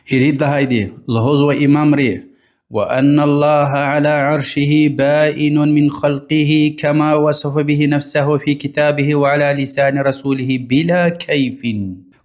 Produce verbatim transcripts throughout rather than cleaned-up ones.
Ирид лагьайди, лугьузва имамри: وأن الله على عرشه بائن من خلقه كما وصف به نفسه في كتابه وعلى لسان رسوله بلا كيف.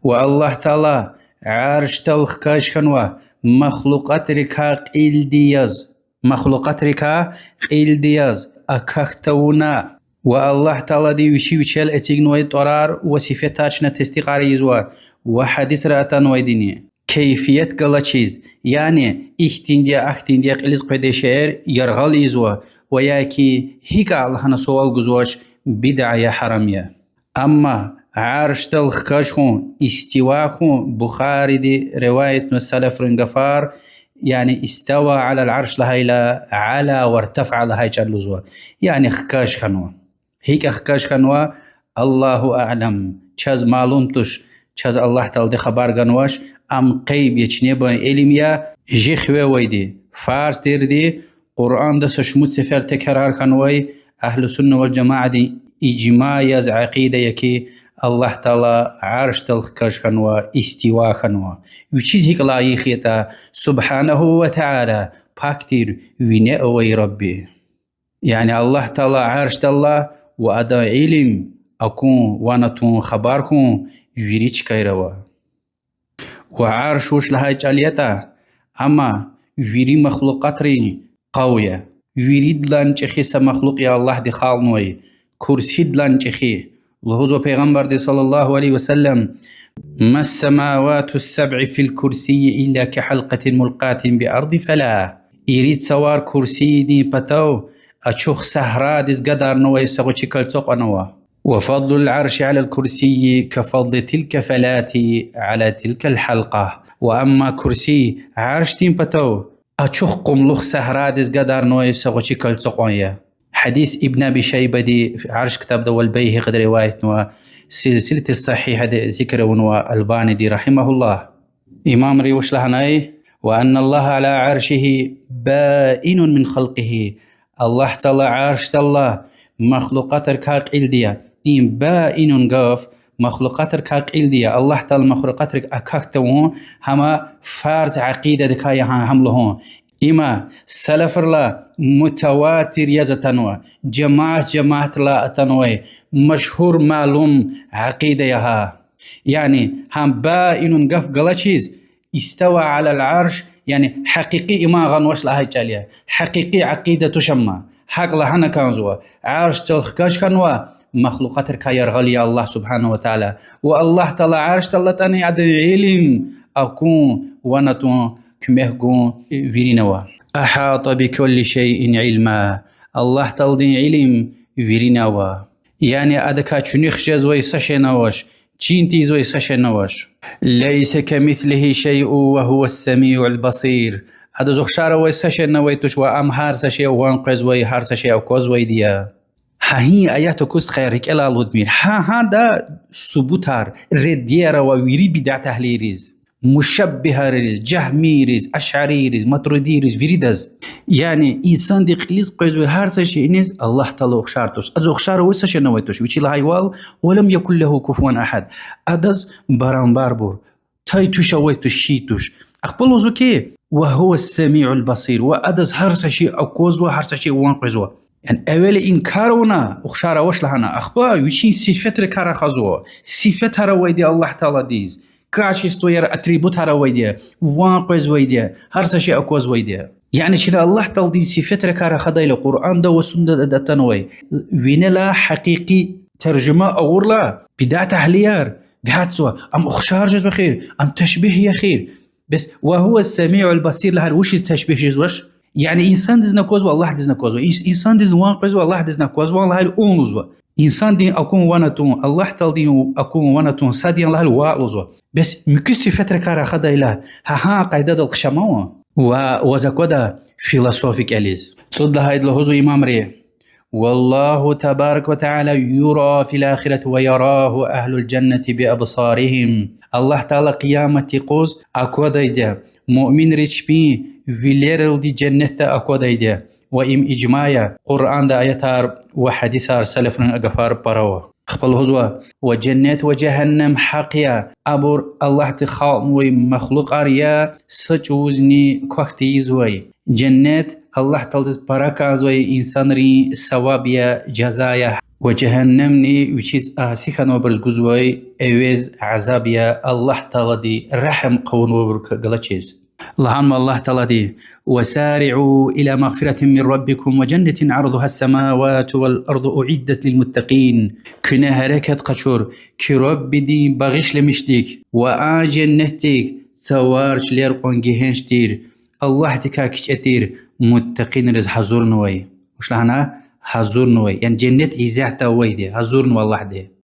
Ва Аллагь Таала Аршдал хкаж хьанва, махлукьатрикай кьилди яз, махлукьатрикай кьилди яз, акахь тавуна. Ва Аллагь Таалади Вичи Вичел эцигнавай тӀварар ва сифетар чна тестикьар ийизва, ва гьадисра атанвайдини кейфият галачиз, яни ихьтинди я, ахьтинди я кьилиз къведай шейэр яргъал ийизва, ва яки гьикӀ лагьана суал гузвач, бидаа я, гьарам я. Амма Аршдал хкаж хьун, истива хьун, Бухариди риваятнава салафрин гафар, яни استوى على العرش лагьайла, علا وارتفع лагьай чӀал лугьузва, яни хкаж хьанва. ГьикӀ хкаж хьанва, الله أعلم, чаз малум туш, чаз Аллагь Таалади хабар ганвач, ам гъейб я, чна ибур илим я. Жи хиве авайди, фарз тирди, Къуръанда са шумуд сефер текрар хьанвай, أهل السنة والجماعة-дин ижма яз акъида я хьи, Аллагь Таала Аршдал хкаж хьанва, истива хьанва. Вичиз гьикӀ лайих ятӀа, سبحانه وتعالى, пак тир, вине авай Рабби. Яни Аллагь Таала Аршдал ала, ва Адан илим, акун, ван атун, хабар хьун вири чкайра ава. Ва Арш вуч лагьай чӀал ятӀа, амма вири махлукьатрин къав я. Виридалай чӀехи са махлукь я Аллагьди халкьнавай, курсидилай чӀехи. Лугьузва Пайгъамбарди صلى الله عليه وسلم: ما السماوات السبع في الكرسي إلا كحلقة ملقاة بأرض فلاة. Ирид цавар курсидин патав ачух сагьрадиз гадарнавай са гъвечӀи калцукьван ава. وفضل العرش على الكرسي كفضل تلك الفلاة على تلك الحلقة. Ва амма курси Аршдин патав ачух къумлух сагьрадиз гадарнавай са гъвечӀи калцукьван я. Гьадис Ибн Аби Шайбади Арш ктабда ва Байгьакьиди риваятнава, силсилати сагьигьада зикр авунва Албаниди, رحمه الله. Имамри вуч лагьанай: وأن الله على عرشه بائن من خلقه. Аллагь Таала Аршдал ала, махлукьатрикай кьилди я. Им баинун гаф, махлукьатрикай кьилди я. Аллагь Таала махлукьатрик акахь тавун, гьам фарз акъидадикай я гьа-, гьам лугьун. Има салафрилай мутаватир яз атанва, жамаат-жамаатрилай атанвай машгьур малум акъида я гьа. Яни гьам баинун гаф галачиз, استوى على العرش, яни гьакъикъи иман гъанвач лагьай чӀал я, гьакъикъи акъида туш амма. ГьакӀ лагьана кӀанзава, Аршдал хкаж хьанва, махлукьатрикай яргъал я Аллагь سبحانه وتعالى. Ва Аллагь Таала Аршдал алатӀани, Адан илим, акун, ван атун, куьмек гун вирина ава. أحاط بكل شيء علما. Аллагь Тааладин илим вирина ава. Яни Адакай чуьнуьх жезвай са шейни авач, чин тийизвай са шейни авач. ليس كمثله شيء وهو السميع البصير. Адаз ухшар авай са шейни авай туш ва Ам гьар са шей ван къвезвай, гьар са шей аквазвайди я. Гьа и аят акуз хьайи рикӀелай алудмир. Гьа гьада субутар, реддияр ава вири бидат агьлийриз, мушаббигьайриз, жагьмийриз, ашъарийриз, матуридийриз, виридаз. Яни инсанди кьилиз къвезвай гьар са шейиниз Аллагь Таала ухшар туш. Адаз ухшар авай са шейни авай туш. Вичи лагьайвал, ولم يكن له كفوا أحد. Адаз барабарбур, тай туш, авай туш, ший туш. Ахпа лугьузва хьи, وهو السميع البصير, ва Адаз гьар са шей аквазва, гьар са шей ван къвезва. Яни эвел инкар авуна, ухшар авач лагьана, ахпа вичин сифетрикай рахазва. Сифетар авайди я Аллагь Тааладиз, качествояр, атрибутар авайди я, ван къвезвайди я, гьар са шей аквазвайди я. Яни чна Аллагь Тааладин сифетрикай рахадайла, Къуръанда ва Суннада атанвай, винелай гьакъикъи таржума авурла, бидат агьлияр гьатзава, ам ухшар жезва эхир, ам ташбигь я эхир. Бес وهو السميع البصير лагьайла вучиз ташбигь жезвач? Яни инсандизни аквазва, Аллагьдизни аквазва. Инс-, инсандизни ван къвезва, Аллагьдизни аквазва, ван лагьайла вун лугьузва. Инсандин акун ван атун, Аллагь Тааладин акун ван атун сад я лагьайла ваъ лугьузва. Бес муькуь сифетрикай рахадайла, гьа гьа къайдадал хъша ман ван. Ва ваз аквада философия кӀелиз. ЦӀуд лагьайди лугьузва имамри: والله تبارك وتعالى يرى في الآخرة ويراه أهل الجنة بأبصارهم. Аллагь Таала къиямат юкъуз аквадайди я, муъминри чпин вилералди женнетда аквадайди я. Ва им ижма я, Къуръанда аятар ва гьадисар, салафрин гафар пара ава. Хъипа лугьузва: ва женнет ва жегьеннем гьахъ я, абур Аллагьди халкьнавай махлукьар я, са чӀавузни квахь тийизвай. Женнет Аллагь Тааладиз пара кӀанзавай инсанрин саваб я, жаза я, ва жегьеннемни вичиз аси хьанвайбуруз гузвай эвез, азаб я, Аллагь Таалади регьим хъувунвайбурук галачиз. Лагьанва Аллагь Таалади: وسارعوا إلى مغفرة من ربكم وجنة عرضها السماوات والأرض أعدت للمتقين. Куьне гьерекат къачур, куь Раббидин багъишламишдик ва а женнетдик, цавар чилер кьван гегьенш тир, Аллагьдикай кичӀе тир, муттакъинриз гьазурнавай. Вуч лагьана? Гьазурнавай. Яни женнет исятда авайди, гьазурнава Аллагьди.